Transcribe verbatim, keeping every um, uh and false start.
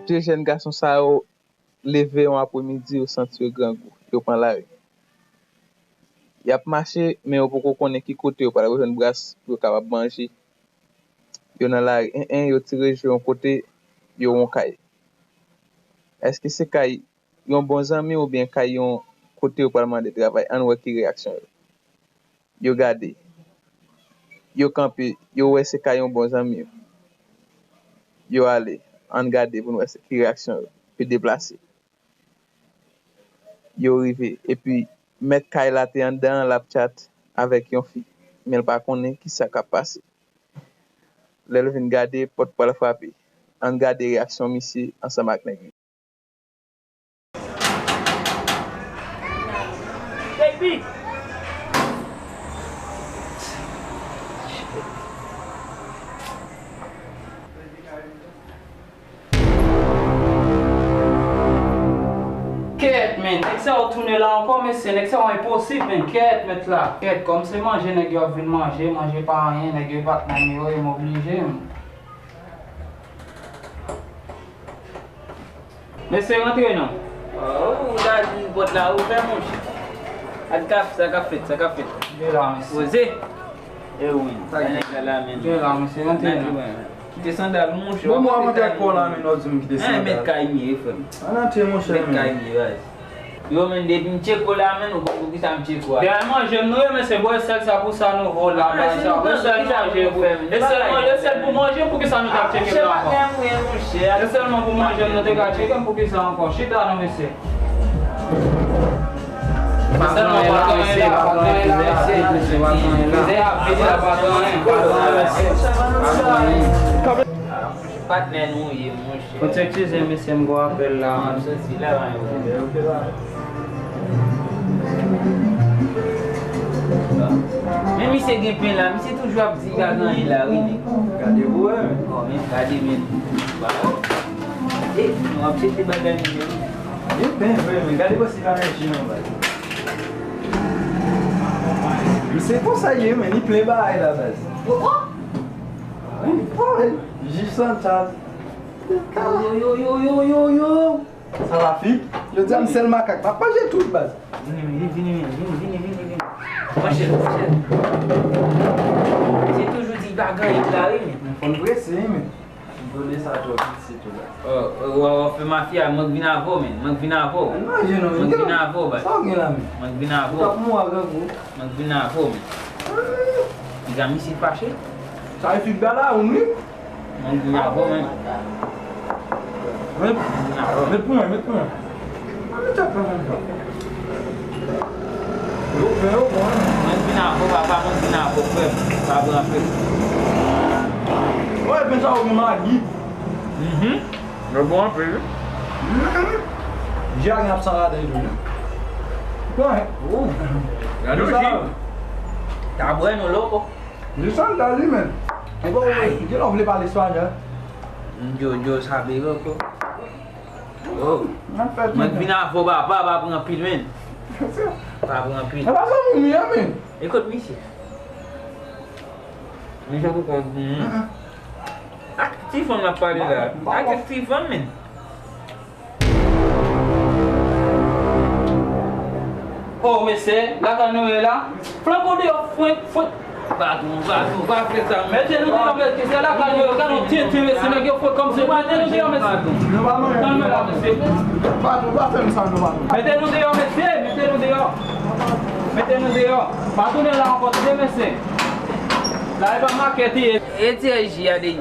De jèn gason sa yo leve yon apremidi, yo santi yo grangou, yo pran lari. Y ap mache, men yo poko konnen ki kote yo pral jwenn bras pou yo kapab manje. Yo nan lari, en, en, yo tire je yon kote, yo wè yon kay. Èske se kay yon bon zanmi oubyen kay yon kote yo pral mande travay? Ann wè ki reyaksyon yo. Yo gade. Yo kanpe. Yo wè se kay yon bon zanmi yo. Yo ale. Ann gade pou n wè se ki reyaksyon yo. Yo deplase. Yo rive. Epi, mèt kay la te anndan an, l ap tchat avèk yon fi. Men l pa konnen ki sa k ap pase. Lè l vin gade, pòt pral frape. Ann gade reyaksyon misye ansanm ak nèg yo. Kèt, men, nèg sa yo tounen la ankò, mesye, nèg sa yo enposib, men, kèt, mèt la, kèt, kòm se manje nèg yo ap vin manje, manje pa anyen, nèg yo pa t nan yo, yo oblije, men. Mesye, rantre non. Oh, ou ta di pòt la ouvè, monchè. Gad ka, sa k ap fèt, sa k ap fèt. De la, mesye. Poze. E wi, sa nèg la la, men. De la, mesye, rantre non. Kite sandal, monchè. Bon, mwen, mwen te ak kò la, men, ou di m kite sandal. Mèt kay m ye, frè m. Ann antre, monchè, mèt kay m ye, baz. Yo, men, depi m tcheke w la, men, ou konn poukisa m tcheke w a. Dèyè manje m nou ye, men se bwè sèl sa pou sa nou vo la, baz, sa. Bwè sèl manje pou, e sèlman, e sèl pou manje, poukisa nou t ap tcheke m la ankò? E sèlman pou manje m nou te ka tcheke m, poukisa ankò? Chita non, mesye. E sèlman patwon ye la, mesye, patwon ye la, mesye. Patwon ye la, patwon ye la. Patnè nou ye, monchè. Fò t eskize, mesye, m gon apèl la. M ap soti la, men. Men misye gen pen la, misye toujou ap di li pa gen anyen la, wi, nèg. Gade pou wè, men. Oh, men, gade, men. E, nou ap chèche bagay, men. Gen pen vre, men. Gade pou si pa gen ji nan baz. Misye konsa ye, men, li plen bagay la, baz. Oh, oh! Wi, pale. Ji Santal. Yo, yo, yo, yo, yo, yo. Sa va, fi? Yo di a m sèl makak. M ap manje tout, baz. Vini, vini, vini, vini, vini, vini, vini. Manchèl, manchèl. Se toujou di pa gen anyen la, wi, men. Men fò n prese, wi, men. M konnen sa twòp isit, wi, baz. Oh, oh, w ap fè mafya, mwen k vin avè w, men. Mwen k vin avè w. Manje non, men. Mwen k vin avè w, baz. Sa w gen la, men? Mwen k vin avè w. Ou t ap mouri a grangou. Mwen k vin avè w, men. Piga misye fache. Sa e fig dala, ou wi? Mwen k vin avè w, men. Met, met pou mwen, met pou mwen. Mwen met chak nan menm tan. Yo pen, yo bon, wi. Mwen k vin avè w, papa, mwen k vin avè w, frè m. Pa pran frè m. Wè, pen sa yo gen magi. Mhm. Yo bon anpil, wi. Mhm. Ji a gen absan ladan tou, wi. Bon. Ou. Gade yon ji. Ta bwè nou loko. Li Santal li menm. Ay. Gen lè w vle pale espanyòl. Yo, yo sabe loko. Oh. Mwen k vin avè w, papa, pa pran pil, men. Pa pran pil. E pa zanmi m ye, men. E kot misye? Misye pou kont. Ak ti fanm l ap pale la. Ak ti fanm, men. Oh, mesye, lakay nou ye la. Flanke w deyò, fwenk, fwenk. Patwon, patwon, pa fè sa, mesye. Mete nou deyò, mesye, se lakay nou ye. Gade yon tenten, mesye, nèg yo fwenk kòmsi. Mete nou deyò, mesye. Tann mwen la, mesye. Patwon, pa fè m sa, non, patwon. Mete nou deyò, mesye, mete nou deyò. Mete nou deyò. Pa tounen la ankò, tande, mesye. La e pa makèt li ye. E ti ji a de.